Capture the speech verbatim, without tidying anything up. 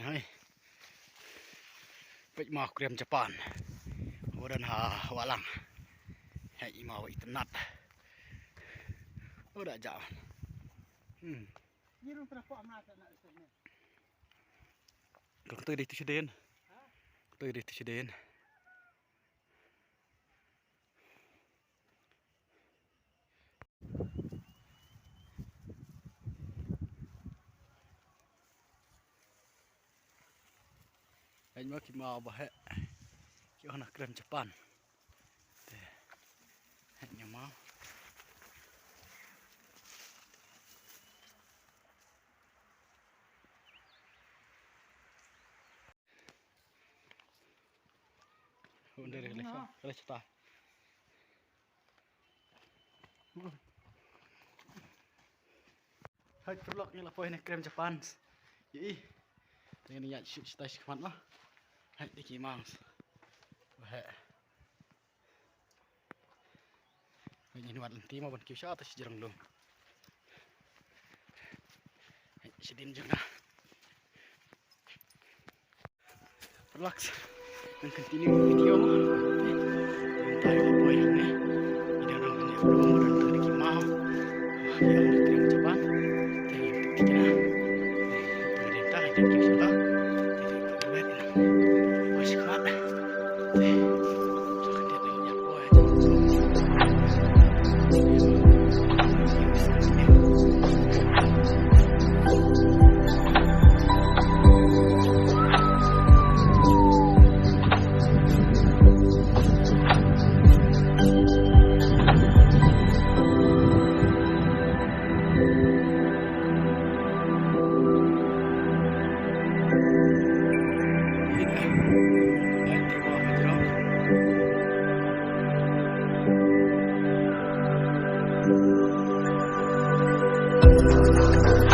Hai. Peit ma u krem Japan. Wa don ha Walang. Hai, i ma wa itynnat. Wa da ja. Hmm. Kata dei tu siden. Kata dei tu siden. Hei, ma ki maw ba heh. Ki ong na krem Japan. Te. Heh, nya maw. Under le sa, le sa ta. Hai, paralok, ngi la poi na krem Japan. Ïi. Te ngi ïa shu stai shi khmat ma. Hai, dei ki maw. Ba heh. Ngi wan lynti ma ban kiew sha ta shi jrong lum. Hai, shi dien jong nga. Relax. Nang continue video. Nang tayo boy ne. Ida nang ne belum orang tu di kimau. Yang di Japan. Thank you.